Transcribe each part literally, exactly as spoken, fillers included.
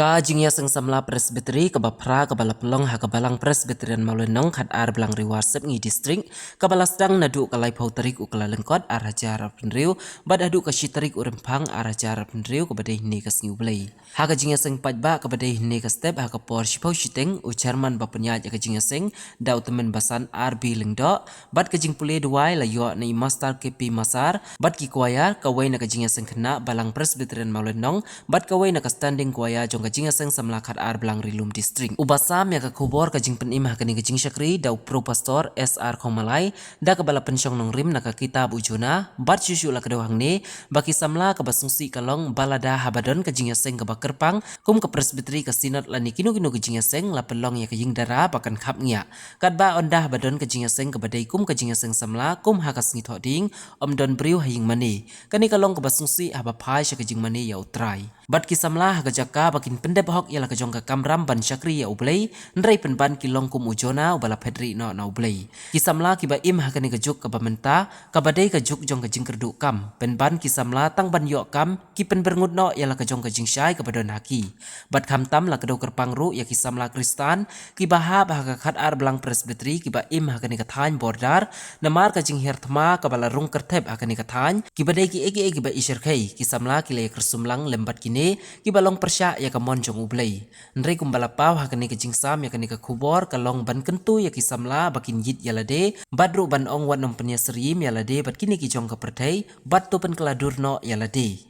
Ka jingïaseng samla Presbytery kaba phra kaba la pynlong ha ka Balang Presbyterian Mawlynnong, khatar Blang Riwar Sepngi District, kaba la sdang naduh ka laiphew tarik u Kyllalyngkot ar hajar arphew hynriew bad haduh ka shi tarik u Rymphang ar hajar arphew hynriew, kaba dei hynne ka sngi U Blei. Ha ka jingïaseng paidbah kaba dei hynne ka step, ha ka por shiphew shiteng, u chairman ba pynïaid ïa ka jingïaseng da u tymmen basan R B Lyngdoh, bad ka jingpule duwai la ïoh na i Master K P Masar bad ki choir, kawei na ka jingïaseng khynnah Balang Presbyterian Mawlynnong bad kawei na ka standing choir jong ka jingïaseng samla khatar Blang Rilum District. Uba sam ïa ka khubor ka jingpynim ha kane ka jingshakri da u Pro Pastor S R Khongmalai, da kaba la pynshong nongrim na ka kitab u Jonah, bad shuh shuh la kdew hangne ba ki samla kaba sngewsih ka long ba lada haba don ka jingïaseng kaba kyrpang kum ka Presbytery, ka Synod lane kino kino ka jingïaseng, la pynlong ïa ka ïingdara ba kan khapngiah. Katba ynda haba don ka jingïaseng kaba dei kum ka jingïaseng samla kum ha ka Sngi Thohdieng, ym don briew ha ïing mane. Kane ka long kaba sngewsih haba phai sha ka jingmane ïa U Trai. Bad ki samla ha ka jaka ba kin pyndep hok ïa la ka jong ka kamram ban shakri ïa U Blei, hynrei pynban ki long kum u Jonah uba la phet rieh noh na U Blei. Ki samla kiba im ha kane ka juk kaba mynta, kaba dei ka juk jong ka jingkyrduh kam, pynban ki samla tang ban ïoh kam ki pynbyrngut noh ïa la ka jong ka jingshai kaba don ha ki. Bad khamtam la kdew kyrpang ruh ïa ki samla Khristan kiba hap ha ka khatar Blang Presbytery kiba im ha kane ka thaiñ border, namar ka jinghiar thma kaba la rung kyrthep ha kane ka thaiñ, kiba dei kiei kiei kiba i shyrkhei, ki samla ki la ïa kyrsum lang lem bad kine kiba long pyrshah ïa ka mon jong U Blei. Hynrei kumba la paw ha kane ka jingsam ïa kane ka khubor ka long ban kyntu ïa ki samla ba kin ïit ïa lade, bad ruh ban ong wat nym pynïasyriem ïa lade bad kine ki jong ka pyrthei, bad to pynkylla dur noh ïa lade.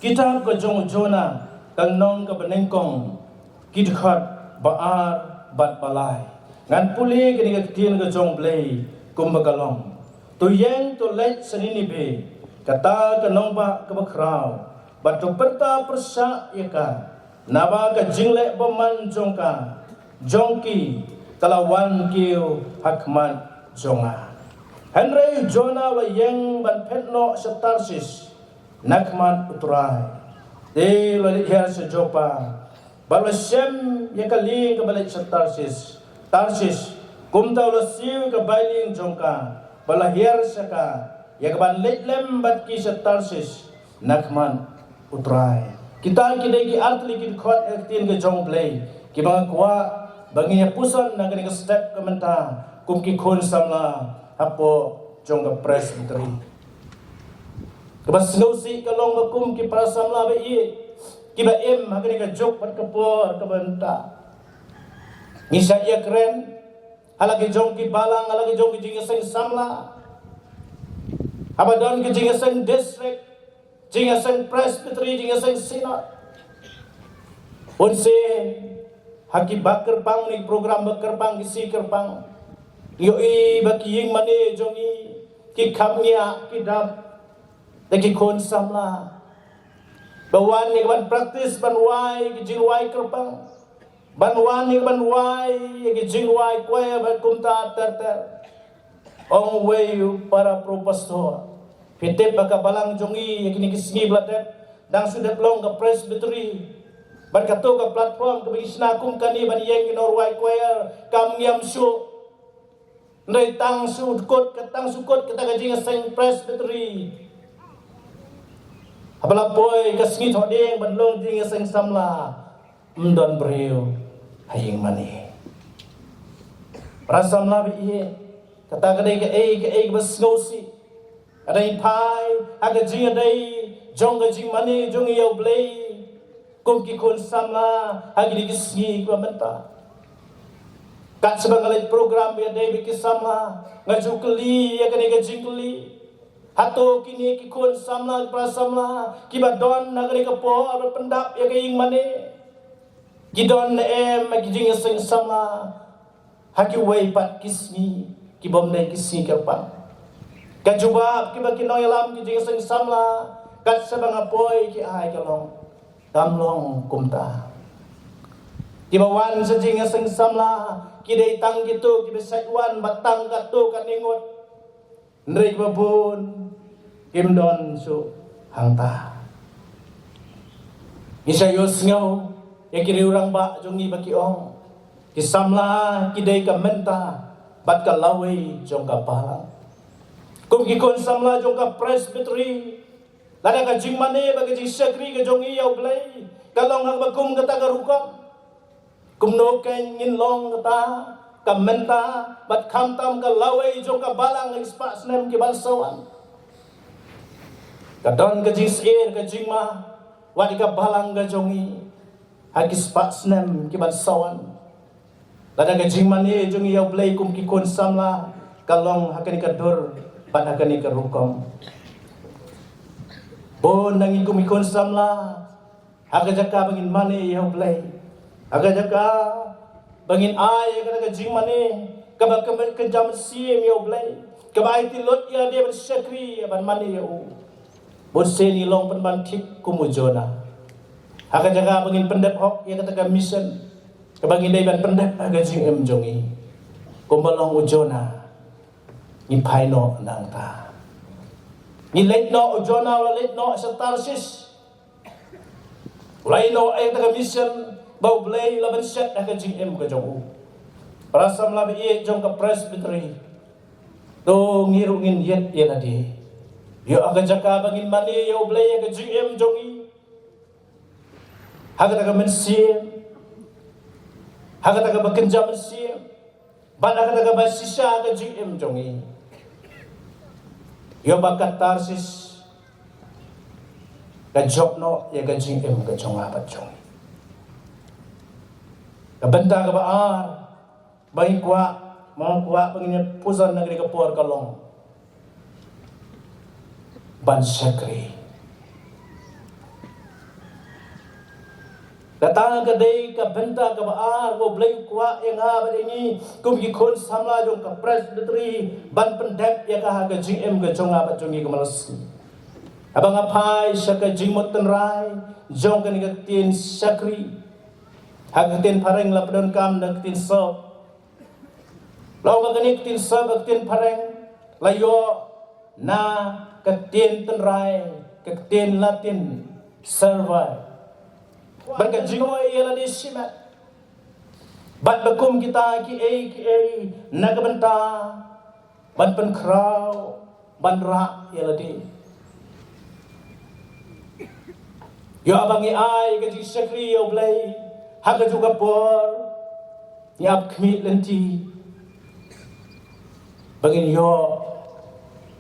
Kitab ka jong u Jonah, ka lynnong kaba nyngkong, ki dkhot ba ar bad ba lai. Ngan pule kane ka ktien ka jong U Blei kumba ka long. To ïeng, to leit sha Nineveh, kata ka nongbah kaba khraw, bad to pyrta pyrshah ïa ka, naba ka jingleh bymman jong ka, jong ki, ka la wan kiew ha khmat jong nga. Hynrei u Jonah u la ïeng ban phet noh sha Tarsis na khmat U Trai. Te u la leit hiar sha Joppa, bad u la shem ïa ka lieng kaba leit sha Tarsis. Tarsis, kumta u la siew ïa ka bailieng jong ka, bad u la hiar sha ka, ïa kaban leit lem bad ki sha Tarsis na khmat U Trai. Kita ki dei ki artylli ki dkhot ha ka ktien ka jong U Blei, kiba nga kwah ba ngin ïa puson na kane ka step ka mynta kum ki khun samla hapoh jong ka Presbytery. Kaba sngewsih ka long ba kum ki para samla ba ïeit kiba im ha kane ka juk bad ka por kaba mynta, ngi shah ïakren ha la ki jong ki balang, ha la ki jong ki jingïaseng samla, haba don ki jingïaseng district, jingïaseng Presbytery, jingïaseng Synod. Bunsien ha ki ba kyrpang, ne ki program ba kyrpang, ki sngi kyrpang, ngi ïohi ba ki ïing mane jong ngi ki khapngiah, ki dap da ki khun samla ba wan ïa ka ban practice, ban wai ki jingwai kyrpang, ban wan ïa ka ban wai ïa ki jingwai choir bad kumta ter ter. Ong uwei u para pro pastor, phi tip ba ka balang jong ngi ïa kine ki sngi ba la dep, dang shu dep long ka Presbytery, bad kato ka platform kaba ngi shna kum kane ban ïeng ki nongrwai choir kam ngiam shuh. Hynrei tang shu kut, ka tang shu kut kata ka jingïaseng Presbytery, haba la poi ka Sngi Thohdieng ban long jingïaseng samla, ym don briew ha ïing mane. Para samla ba ïeit, kata ka dei kaei kaei kaba sngewsih. Ka dei phai ha ka jingïadei jong ka jingmane jong ngi ïa U Blei kum ki khun samla ha kine ki sngi kiba mynta. Kat shaba nga leit program ba ïadei bad ki samla, nga ju kylli ïa kane ka jingkylli: hato kine ki khun samla, ki para samla kiba don ha kane ka por ba pyndap ïa ka ïing mane, ki don ne em ha ki jingïaseng samla ha kiwei pat ki sngi kibym dei ki sngi kyrpang? Ka jubab kiba ki nongïalam ki jingïaseng samla kat shaba nga poi ki ai ka long: Kam long kumta. Kiba wan sha jingïaseng samla ki dei tang kito kiba shait wan bad tang kato kane ngut. Hynrei kiba bun kim don shuh hangta. Ngi sa ïohsngew ïa ki riew rangbah jong ngi ba ki ong, ki samla ki dei ka mynta bad ka lawei jong ka balang. Kum ki khun samla jong ka Presbytery, lada ka jingmane bad ka jingshakri ka jong ngi ïa U Blei Ka long ha kaba kum kata ka rukom. Kumno kein ngin long kata ka mynta bad khamtam ka lawei jong ka balang ha ki spah snem ki ban sa wan? Ka don ka jingsyier ka jingma wat ïa ka balang ka jong ngi ha ki spah snem ki ban sa wan. Lada ka jingmane jong ngi ïa U Blei kum ki khun samla ka long ha kane ka dur bad ha kane ka rukom. Bun na ngi kum ki khun samla, ha ka jaka ba ngin mane ïa U Blei, ha ka jaka ba ngin ai ïa kata ka jingmane kaba kynja mynsiem ïa U Blei, kaba aiti lut ïa lade ban shakri, ban mane ïa u, bun sien ngi long pynban thik kum u Jonah. Ha ka jaka ba ngin pyndep hok ïa kata ka mission kaba ngi dei ban pyndep ha ka jingim jong ngi, kumba long u Jonah, ngi phai noh nangta. Ngi leit noh, u Jonah u la leit noh sha Tarsis. U la ïoh ïa kata ka mission ba U Blei u la pynshet ha ka jingim ka jong u. Para samla ba ïeit jong ka Presbytery, to ngi ruh ngin ïeit ïa lade. Ïoh ha ka jaka ba ngin mane ïa U Blei ha ka jingim jong ngi, ha kata ka mynsiem, ha kata kaba kynja mynsiem, bad ha kata kaba shisha ka jingim jong ngi. Ïoh ba ka Tarsis ka jop noh ïa ka jingim ka jong nga bad jong ngi. Ka bynta kaba ar ba ngi kwah, ba nga kwah ba ngin ïa pyrshang na kane ka por ka long ban shakri. Kata ka dei ka bynta kaba ar ba U Blei u kwah ïa nga bad ïa ngi kum ki khun samla jong ka Presbytery ban pyndep ïa ka ha ka jingim ka jong nga bad jong ngi ka mynsiem. Haba nga phai sha ka jingmut tynrai jong kane ka ktien shakri, ha ka ktien phareng la pyndonkam da ka ktien serve. La ong ba kane ka ktien serve, ka ktien phareng la ïoh na ka ktien tynrai, ka ktien Latin servi, bad ka jingong ïa lade shimet. Bad ba kum kita kiei kiei na ka bynta ban pynkhraw, ban rah ïa lade. Ïoh ba ngi ai ka jingshakri ïa U Blei ha kajuh ka por, ngi ap khmih lynti ba ngin ïoh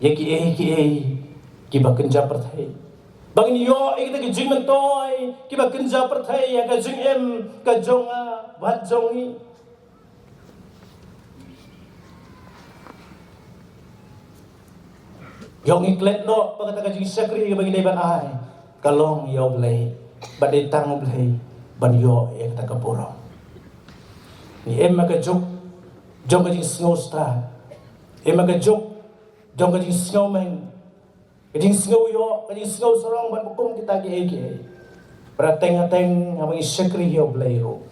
ïa kiei kiei kiba kynja pyrthei, ba ngin ïoh ïa kita ki jingmyntoi kiba kynja pyrthei ha ka jingim ka jong nga bad jong ngi. Ïoh ngi klet noh ba kata ka jingshakri kaba ngi dei ban ai ka long ïa U Blei, bad dei tang U Blei ban ïoh ïa kata ka burom. Ngi im ha ka juk jong ka jingsngew stad, im ha ka juk jong ka jingsngew meng, ka jingsngew ïoh, ka jingsngew sarong bad ba kum kita kiei kiei. Bad teng ha teng haba ngi shakri ïa U Blei ruh,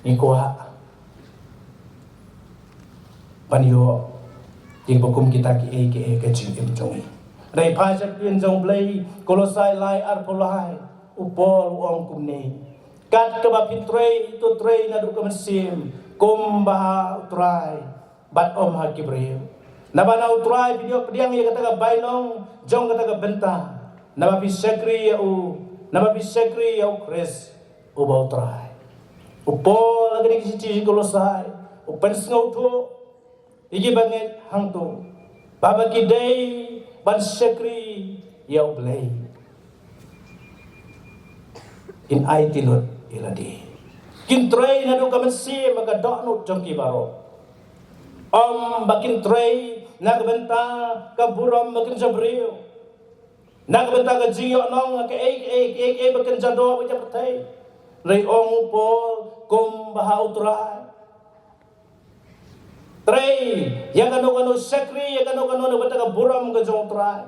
ngi kwah ban ïoh ïa ba kum kita kiei kiei ha ka jingim jong ngi. Hynrei phai sha ka ktien jong U Blei, Kolosai lai arphew lai, u Paul u ong kumne: Kat kaba phin trei, to trei naduh ka mynsiem, kumba ha U Trai, bad ym ha ki briew. Naba na U Trai phin ïoh pdiang ïa kata ka bainong jong kata ka bynta, naba phi shakri ïa u, naba phi shakri ïa U Khrist uba U Trai. U Paul ha kane ka shithi sha ki Kolosai u pynsngewthuh ïa ki bangeit hangto ba haba ki dei ban shakri ïa U Blei, kin aiti lut ïa lade. Kin trei naduh ka mynsiem ha ka dohnud jong ki baroh. Ym ba kin trei na ka bynta ka burom ba kynja briew, na ka bynta ka jingïohnong ha kaei kaei kaei kaei ba kynja doh ba kynja pyrthei. Hynrei ong u Paul, kumba ha U Trai. Trei ïa kano kano, shakri ïa kano kano na bynta ka burom ka jong U Trai,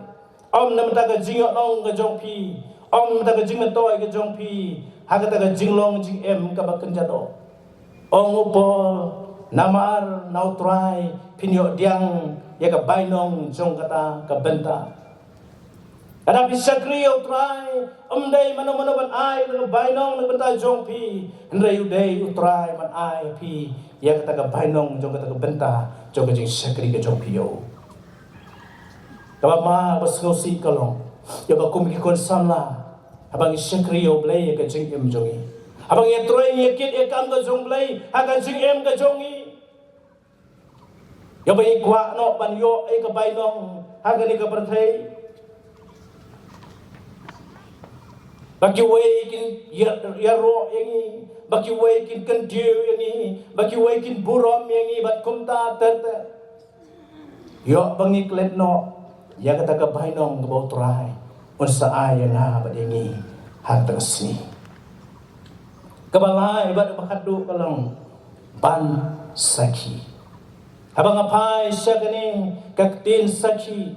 ym na bynta ka jingïohnong ka jong phi, ym na bynta ka jingmyntoi ka jong phi ha kata ka jinglong jingim kaba kynja doh. Ong u Paul, namar na U Trai phin ïoh pdiang ïa ka bainong jong kata ka bynta. Lada phi shakri ïa U Trai, ym dei mano mano ban ai ïa ka bainong na ka bynta jong phi, hynrei u dei U Trai ban ai ïa phi ïa kata ka bainong jong kata ka bynta jong ka jingshakri ka jong phi ïa u. Kaba ma ba sngewsih ka long, ïa ba kum ki khun samla, Haba ngi shakri ïa U Blei ïa ka jingim jong ngi. Haba ngi ïatrei ngi ïakit ïa ka kam ka jong U Blei ha ka jingim ka jong ngi. Ïa ba ngi kwah noh ban ïoh ïa ka bainong ha kane ka pyrthei. Ba kiwei kin ïa, ïaroh ïa ngi, ba kiwei kin kyntiew ïa ngi, ba kiwei kin burom ïa ngi, bad kumta ter ter. Ïoh ba ngi klet noh ïa kata ka bainong kaba U Trai un sa ai ïa nga bad ïa ngi ha kata ka sngi. Kaba lai bad kaba khatduh ka long ban sakhi. Haba nga phai sha kane ka ktien sakhi,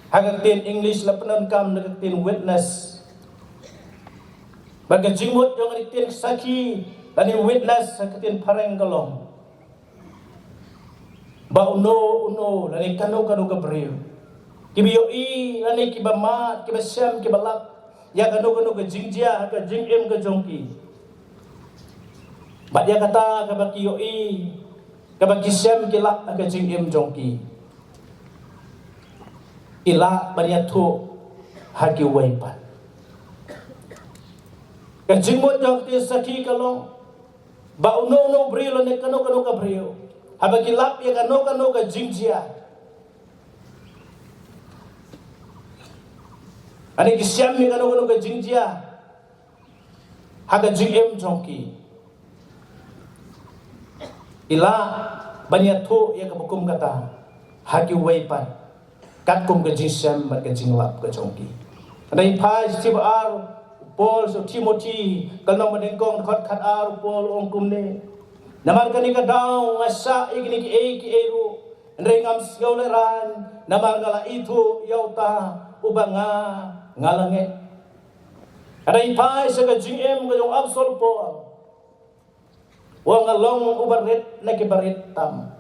ha ka ktien English la pyndonkam da ka ktien witness. Bad ka jingmut jong ka ktien sakhi lane witness ha ka ktien phareng ka long ba uno uno lane kano kano ka briew kiba ïohi lane kiba mad, kiba shem, kiba lap ïa kano kano ka jingjia ha ka jingim ka jong ki. Bad ïa kata kaba ki ïohi, kaba ki shem, ki lap ha ka jingim jong ki, ki lah ban ïathuh ha kiwei pat. Ka jingmut jong ka ktien sakhi ka long ba uno uno u briew lane kano kano ka briew, haba ki lap ïa kano kano ka jingjia, lane ki shem ïa kano kano ka jingjia ha ka jingim jong ki, ki lah ban ïathuh ïa kaba kum kata ha kiwei pat, katkum ka jingshem bad ka jinglap ka jong ki. Hynrei phai shithi ba ar u Paul sha u Timothi, ka lynnong ba nyngkong, dkhot khatar, u Paul u ong kumne: Namar kane ka daw nga shah ïa kine kiei kiei ruh, hynrei ngam sngew lehraiñ, namar nga la ithuh ïa uta uba nga, nga la ngeit. Hynrei phai sha ka jingim ka jong u Apostol Paul, u ong: Nga long uba rit na kiba rit tam.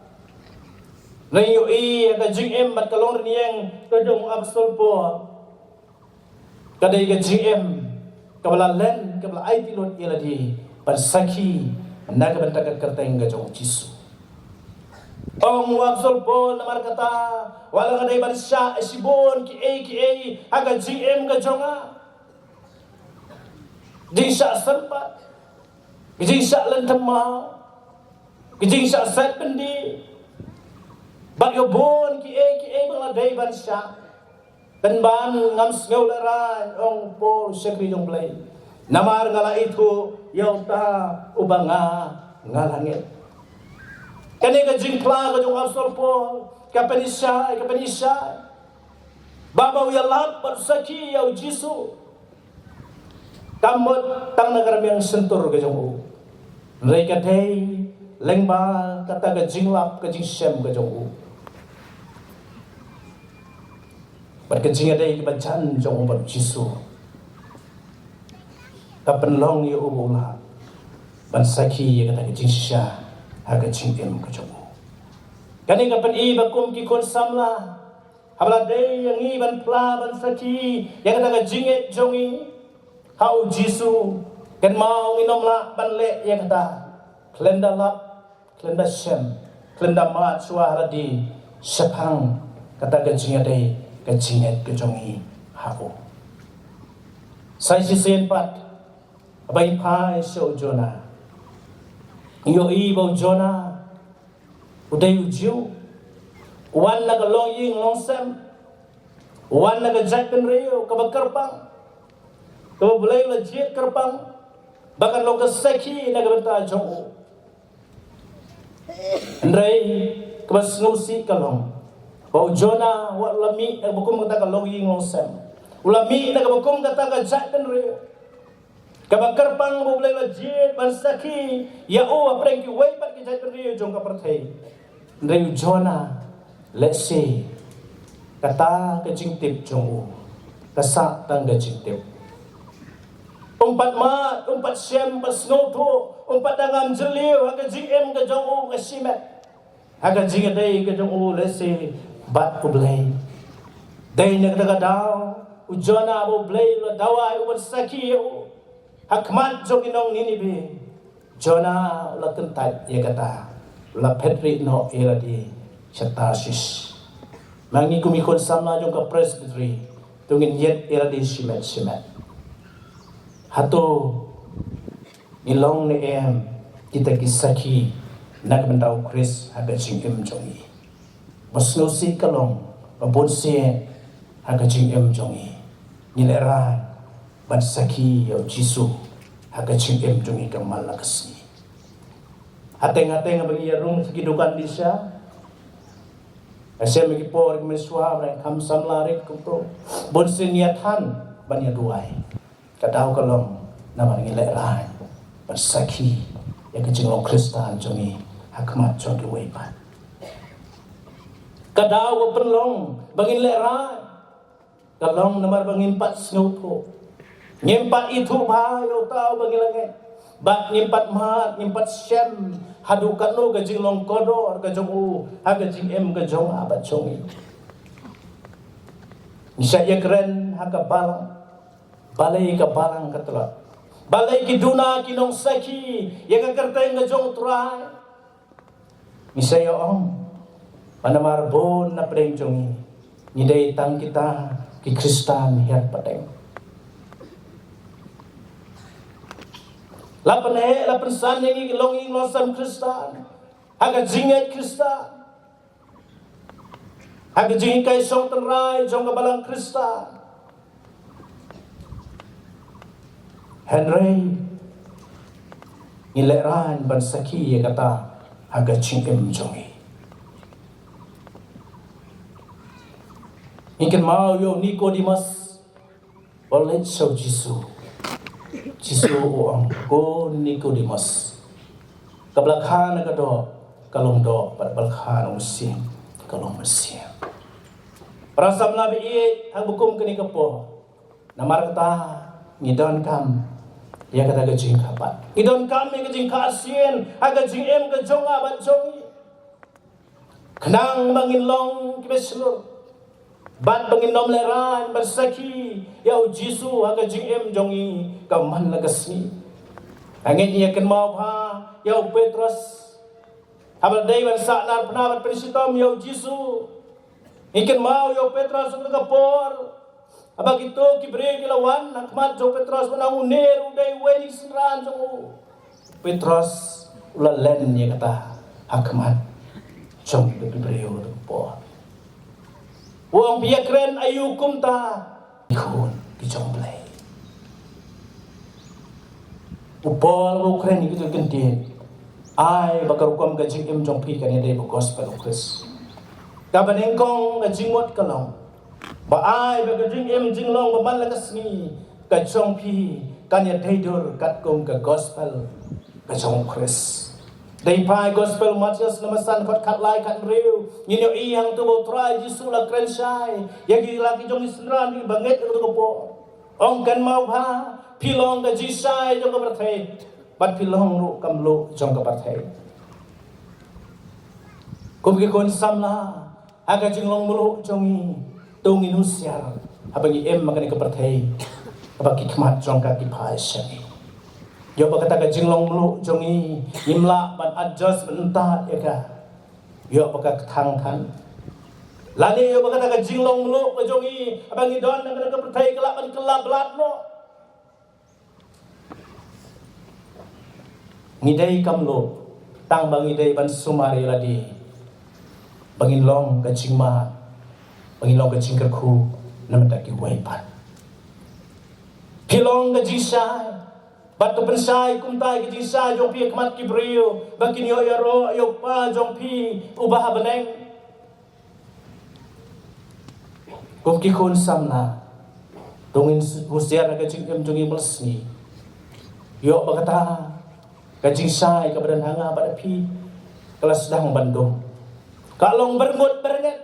Nga ïohi ïa ka jingim bad ka long rynïeng ka jong u Apostol Paul, ka dei ka jingim kaba la len, kaba la aiti lut ïa lade ban sakhi na ka bynta ka kyrteng ka jong u Jisu. Ong u Apostol Paul: Namar kata, wat la nga dei ban shah shibun kiei kiei ha ka jingim ka jong nga, jingshah sympat, ka jingshah lynthem maw, ka jingshah set byndi, bad ïa bun kiei kiei ba nga la dei ban shah, pynban ngam sngew lehraiñ, ong u Paul u shakri jong u Blei, namar nga la ithuh ïa uta uba nga, nga la ngeit. Kane ka jingphla ka jong u Apostol Paul ka pynshai, ka pynshai ba, ba u ïalap bad sakhi ïa u Jisu kam mut tang na ka rmiang shyntur ka jong u, hynrei ka dei lyngba kata ka jinglap, ka jingshem ka jong u. Bad ka jingïadei kaba jan jong u bad u Jisu ka pynlong ïa u ba u lah ban sakhi ïa kata ka jingshisha ha ka jingim ka jong u. Kane ka pyni ba kum ki khun samla, haba la dei ïa ngi ban phla, ban sakhi ïa kata ka jingngeit jong ngi ha u Jisu, kynmaw ngin ym lah ban leh ïa kata khlem da lap, khlem da shem, khlem da mad shuwa ha lade shaphang kata ka jingïadei, ka jingngeit ka jong ngi ha u. Sa shisien pat, haba ngi phai sha u Jonah, ngi ïohi ba u Jonah u dei u Jiw, u wan na ka longïing longsem, u wan na ka jaitbynriew kaba kyrpang, kaba U Blei u la jied kyrpang ba kan long ka sakhi na ka bynta jong u. Hynrei kaba sngewsih ka long ba u Jonah wat la mih na kaba kum kata ka longïing longsem, u la mih na kaba kum kata ka jaitbynriew kaba kyrpang ba U Blei u la jied ban sakhi ïa u hapdeng kiwei pat ki jaitbynriew jong ka pyrthei. Hynrei u Jonah, lehse kata ka jingtip jong u ka sah tang ka jingtip. Um pat mad, um pat shem, um pat sngewthuh, um pat da ngam jylliew ha ka jingim ka jong u ka shimet, ha ka jingïadei ka jong u lehse bad U Blei. Dei na kata ka daw u Jonah ba U Blei u la dawa ïa u ban sakhi ïa u ha khmat jong ki nong Nineveh. Jonah u la kyntait ïa kata, u la phet rieh noh ïa lade sha Tarshish. Ma ngi kum ki khun samla jong ka Presbytery, to ngin ïeit ïa lade shimet shimet. Hato ngi long ne em kita ki sakhi na ka bynta u Khrist ha ka jingim jong ngi? Ba sngewsih ka long ba bun sien ha ka jingim jong ngi ngi lehrain ban sakhi ïa u Jisu ha ka jingim jong ngi kammal la ka sngi. Hateng hateng ba ngi ïa rung ki dukan di sha, ka shem ki por ki mynshuwa ba kham samla rit kumto, bun sien ïa than ban ïa duwai. Ka daw ka long namar ngi lehrain ban sakhi ïa ka jinglong Khristan jong ngi ha khmat jong kiwei pat. Ka daw ka pynlong ba ngin lehrain ka long namar ba ngim pat sngewthuh, ngim pat ithuh bha ïa uta uba ngi la ngeit, bad ngim pat mad, ngim pat shem haduh katno ka jinglong kordor ka jong u ha ka jingim ka jong nga bad jong ngi. Ngi shah ïakren ha ka balang. Balei ka balang ka tlot? Balei ki duna ki nongsakhi ïa ka kyrteng ka jong u Trai? Ngi sa ïa ong ba namar bun na pdeng jong ngi ngi dei tang kita ki Khristan hiar pateng. La pynheh la pynsan ïa ngi ki longïing longsem Khristan ha ka jingngeit Khristan, ha ka jinghikai shong tynrai jong ka balang Khristan. Hynrei ngi lehrain ban sakhi ïa kata ha ka jingim jong ngi. Ngi kynmaw ïa u Nikodemus ba u leit sha u Jisu. Jisu u ong, ko Nikodemus, kaba la kha na ka doh ka long doh, bad ba la kha na u mynsiem ka long mynsiem. Para samla ba ïeit, ha kaba kum kane ka por, namar kata ngi donkam ïa kata ka jingkha pat, ngi donkam ïa ka jingkha arsien ha ka jingim ka jong nga bad jong ngi. Khnang ba ngin long kiba shlur bad ba ngin ym lehrain ban sakhi ïa u Jisu ha ka jingim jong ngi kammal la ka sngi. Nga ngeit ngi ïa kynmaw bha ïa u Petros haba la dei ban sahnarphna bad pynshitom ïa u Jisu. Ngi kynmaw ïa u Petros ha ka por haba kito ki briew ki la wan ha khmat jong u Petros, ban ong une ruh u dei uwei na ki synran jong u. U Petros u la len ïa kata ha khmat jong ki briew ha ka por. U ong, phi ïakren aïu kumta, ki khun ki jong U Blei? U Paul u kren ïa kito ki kyntien, ai ba ka rukom ka jingim jong phi kan ïadei bad gospel u Khrist. Kaba nyngkong ka jingmut ka long ba ai ba ka jingim jinglong ba man la ka sngi ka jong phi kan ïadei dur katkum ka gospel ka jong u Khrist. Dei phai gospel Mathaios lyngba san, khat khatlai khathynriew, ngin ïohi hangto ba u Trai Jisu u la kren shai ïa ki la ki jong ki synran kiba ngeit ha kato ka por. Ong, kynmaw bha, phi long ka jingshai jong ka pyrthei bad phi long ruh ka mluh jong ka pyrthei. Kum ki khun samla, ha ka jinglong mluh jong ngi, to ngin husiar haba ngi im ha kane ka pyrthei kaba ki khmat jong ka ki phai sha ngi. Ïoh ba kata ka jinglong mluh jong ngi ngim lah ban adjust, ban ntad ïa ka. Ïoh ba ka kthang than, lane ïoh ba kata ka jinglong mluh ka jong ngi haba ngi don ha kane ka pyrthei ka lah ban kylla blad noh. Ngi dei ka mluh tang ba ngi dei ban sumar ïa lade ba ngin long ka jingmad, ba ngin long ka jingkyrkhu na bynta kiwei pat. Phi long ka jingshai, bad to pynshai kumta ïa ka jingshai jong phi ha khmat ki briew ba kin ïoh ïaroh ïa u Kpa jong phi uba ha bneng. Kum ki khun samla, to ngin husiar ha ka jingim jong ngi mynsngi. Ïoh ba kata ka jingshai kaba don ha nga bad ha phi ka la sdang ban dum, ka long byrngut byrnget.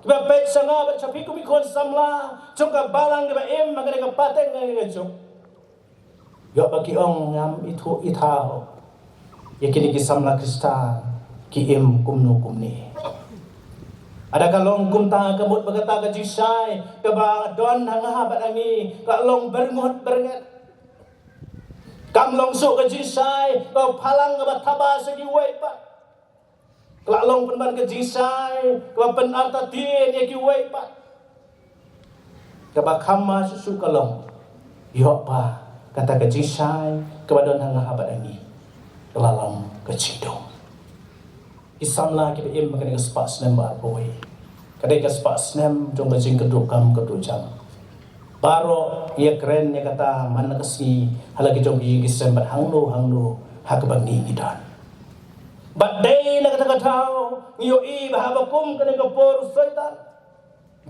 Kiba peit sha nga bad sha phi kum ki khun samla jong ka balang kiba im ha kane ka pateng, ha kane ka juk, ïoh ba ki ong ngam ithuh ithaw ïa kine ki samla Khristan ki im kumno kumne. Lada ka long kumta, ka mut ba kata ka jingshai kaba don ha nga bad ha ngi ka long byrngut byrnget. Kam long shuh ka jingshai kaba phalang, kaba thaba sha kiwei pat. Ka la long pynban ka jingshai kaba pynartatien ïa kiwei pat. Kaba kham ma shuh shuh ka long, ïoh ba Kata ka jingshai kaba don ha nga bad ha ngi ka la long ka jingdum. Ki samla kiba im ha kane ka spah snem ba arphew wei, ka dei ka spah snem jong ka jingkyrduh kam kyrduh jam. Baroh ngi ïakren ïa kata man la ka sngi ha la ki jong ki ïing ki sem bad hangno hangno ha kaba ngi ngi don. Bad dei na kata ka daw ngi ïohi ba haba kum kane ka por u Soitan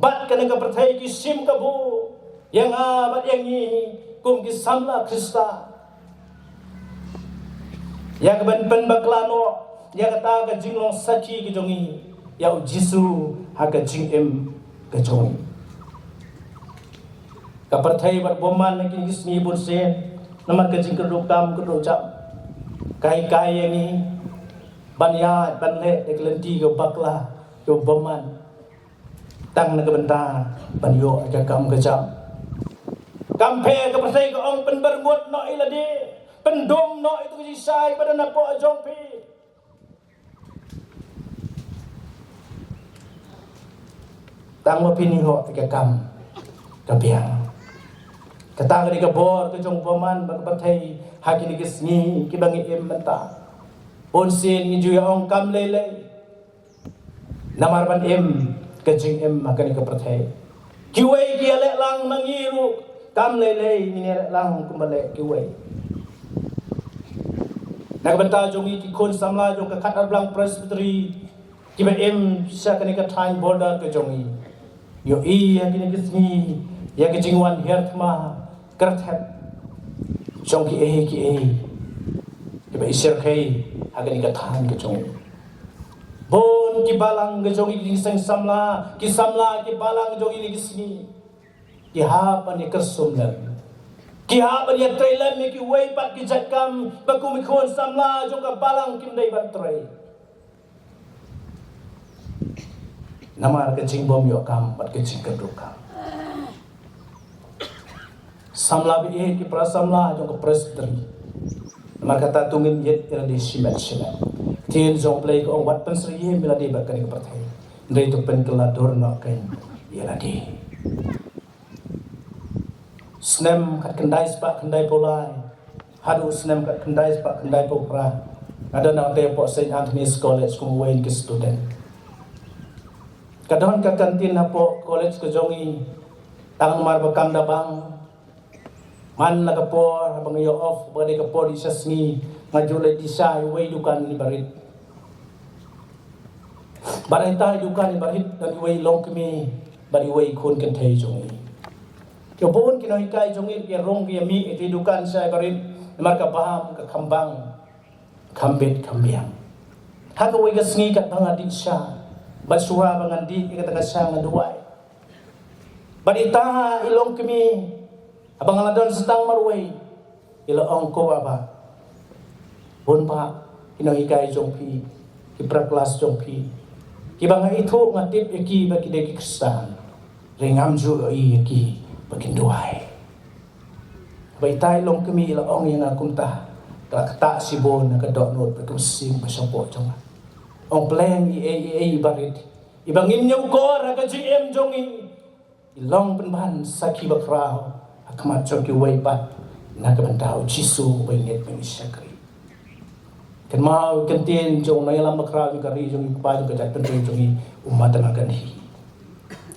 bad kane ka pyrthei ki shim kabu ïa nga bad ïa ngi kum ki samla Khrista, ïa kaban pynbakla noh ïa kata ka jinglong sakhi ka jong ngi ïa u Jisu ha ka jingim ka jong ngi. Ka pyrthei bad bymman ha kine ki sngi bunsien namar ka jingkyrduh kam kyrduh jam ka hikai ïa ngi ban ïaid ban leh da ka lynti ka bakla ka bymman tang na ka bynta ban ïoh ka kam ka jam. Kam pher ka pyrthei ka ong pynbyrngut noh ïa lade, pyndum noh ïa tu ka jingshai ba don hapoh jong phi. Tang ba phin ïoh ka kam ka biang. Kata ka dei ka bor ka jong u bymman bad ka pyrthei ha kine ki sngi kiba ngi im mynta. Bunsien ngi ju ïa ong kam lei lei. Namar ban im ka jingim ha kane ka pyrthei. Kiwei ki ïaleh lang ma ngi ruh kam lei lei ngin ïaleh lang kumba leh kiwei. Na ka bynta jong ngi ki khun samla jong ka Khatar Blang Presbytery kiba im sha kane ka thaiñ border ka jong ngi, ïohi ha kine ki sngi ïa ka jingwan hiar thma kyrthep jong kiei kiei kiba i shyrkhei ha kane ka thaiñ ka jong ngi. Bun ki balang ka jong ngi ki seng samla, ki samla ki balang ka jong ngi ki sngi ki hap ban ïa kyrsum lem, ki hap ban ïa trei lem ïa kiwei pat ki jait kam ba kum ki khun samla jong ka balang kim dei ban trei. Namar ka jingbym ïoh kam bad ka jingkyrduh kam. Samla baieit ki para samla jong ka Presbytery. Namar kata to ngin ïeit ïa lade shimet shimet. Ktien jong U Blei ka ong wat pynsyriem ïa lade bad kane ka pyrthei. Hynrei to pynkylla dur noh kein ïa lade. Snem khatkhyndai spah khyndaiphew lai haduh snem khatkhyndai spah khyndaiphew phra nga don hangtei hapoh Saint Anthony's College kum uwei na ki student. Ka don ka kantin hapoh college ka jong ngi. Tang namar ba kam da bang, man la ka por haba nga ïoh off ba ka dei ka por dih sha sngi, nga ju leit dih sha uwei dukan ni barit. Bad hangta i dukan i barit don iwei i longkmie bad iwei i khun kynthei jong ngi. Ki bun ki nonghikai jong ngi ki rung ki ïa mih ïa ki dukan sha i barit namar ka bam ka kham bang, kham bit kham biang. Ha kawei ka sngi katba nga dih sha bad shuwa ba ngan dih ïa kata ka sha nga duwai. Bad ita i longkmie haba nga la don sa tang marwei i la ong, ko baba, bun bah ki nonghikai jong phi, ki para klas jong phi kiba nga ithuh nga tip ïa ki ba ki dei ki Khristan, hynrei ngam ju ïohi ïa ki ba kin duwai. Haba ita i longkmie i la ong ïa nga kumta, ka la ktah shibun na ka dohnud bad ka mynsiem ba shapoh jong nga. Ong, pleng iei iei i barit iba ngin ñiewkor ha ka jingim jong ngi i long pynban sakhi bakhraw ha khmat jong kiwei pat na ka bynta u Jisu uba ngeit bad ngi shakri. Kynmaw ka ktien jong u nongïalam bakhraw jong ka ri jong ngi, u kpa jong ka jaitbynriew jong ngi, u Mahatma Gandhi.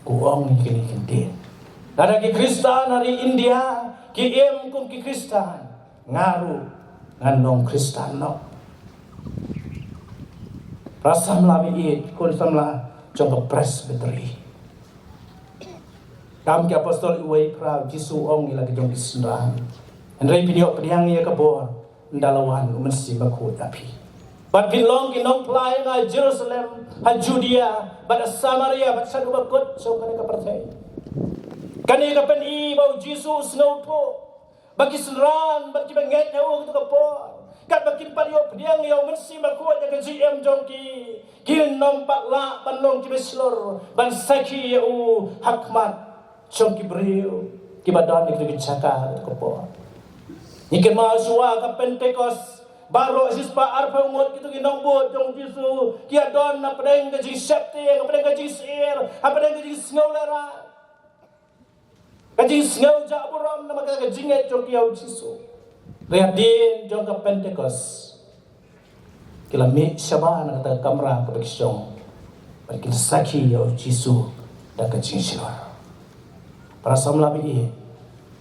U ong ïa kine ki ktien, lada ki Khristan ha ri India ki im kum ki Khristan, nga ruh ngan long Khristan noh. Para samla baieit, khun samla jong ka Presbytery. Kam ki Apostol iwei phra, u Jisu u ong ïa la ki jong ki synran, hynrei phin ïoh pdiang ïa ka bor ynda la wan u Mynsiem Bakhuid ha phi. Bad phin long ki nongphla ïa nga ha Jerusalem, ha Judea, bad ha Samaria, bad shaduh ba kut jong kane ka pyrthei. Kane ka pyni ba u Jisu u sngewthuh ba ki synran bad kiba ngeit ha u ha kato ka por, katba kin pat ïoh pdiang ïa u Mynsiem Bakhuid ha ka jingim jong ki, kin nym pat lah ban long kiba shlur ban sakhi ïa u ha khmat jong ki briew kiba don ha kito ki jaka ha kato ka por. Ngi kynmaw shuwa ka Pentekost, baroh shispah arphew ngut kito ki nongbud jong u Jisu ki ïa don hapdeng ka jingsheptieng, hapdeng ka jingsyier, hapdeng ka jingsngew lehrain. Ka jingsngew jah burom namar ka jingngeit jong ki ïa u Jisu. Hadien jong ka Pentekost, ki la mih shabar na kata ka kamra kaba ki shong, bad ki la sakhi ïa u Jisu da ka jingshlur. Para samla ba ïeit,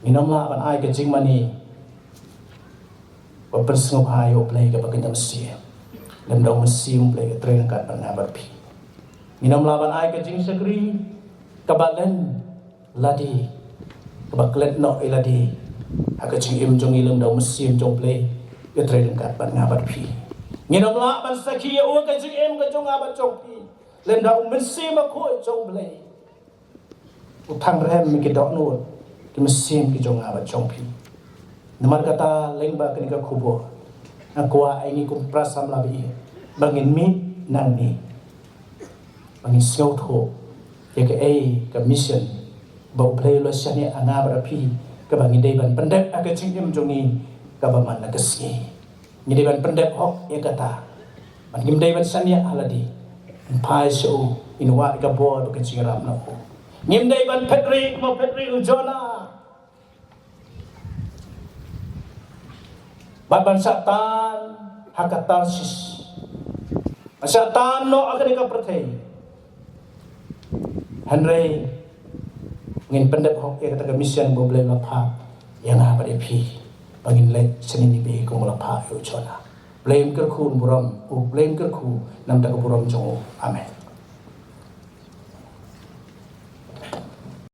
ngin ym lah ban ai ka jingmane ban pynsngewbha ïa u Blei kaba kynja mynsiem, lymda u Mynsiem u Blei u trei ryngkat bad nga bad phi. Ngin ym lah ban ai ka jingshakri kaba len lade, kaba klet noh ïa lade ha ka jingim jong ngi, lymda u Mynsiem jong u Blei u trei ryngkat bad nga bad phi. Ngin ym lah ban sakhi ïa u ha ka jingim ka jong nga bad jong phi, lymda u Mynsiem Bakhuid jong u Blei u thang rhem ïa ki dohnud, ki mynsiem ki jong nga bad jong phi. Namar kata, lyngba kane ka khubor, nga kwah ïa ngi kum para samla ba ïeit ba ngin mih nangne, ba ngin sngewthuh ïa kaei ka mission ba u Blei u la shaniah ha nga bad ha phi, kaba ngi dei ban pyndep ha ka jingim jong ngi kaba man la ka sngi. Ngi dei ban pyndep hok ïa kata. Bad ngim dei ban shaniah ha lade. Ngin phai sha u, ngin wad ïa ka bor bad ka jingïarap na u. Ngim dei ban phet rieh kumba phet rieh u Jonah. Bad ban shah tan ha ka Tarshish, ban shah tan noh ha kane ka pyrthei. Hynrei ngin pyndep hok ïa kata ka mission ba u Blei u la phah ïa nga bad ïa phi, ba ngin leit sha Ninibe kumba u la phah ïa u Jonah. Blei un kyrkhu, un burom, u Blei un kyrkhu na ka bynta ka burom jong u. Amen.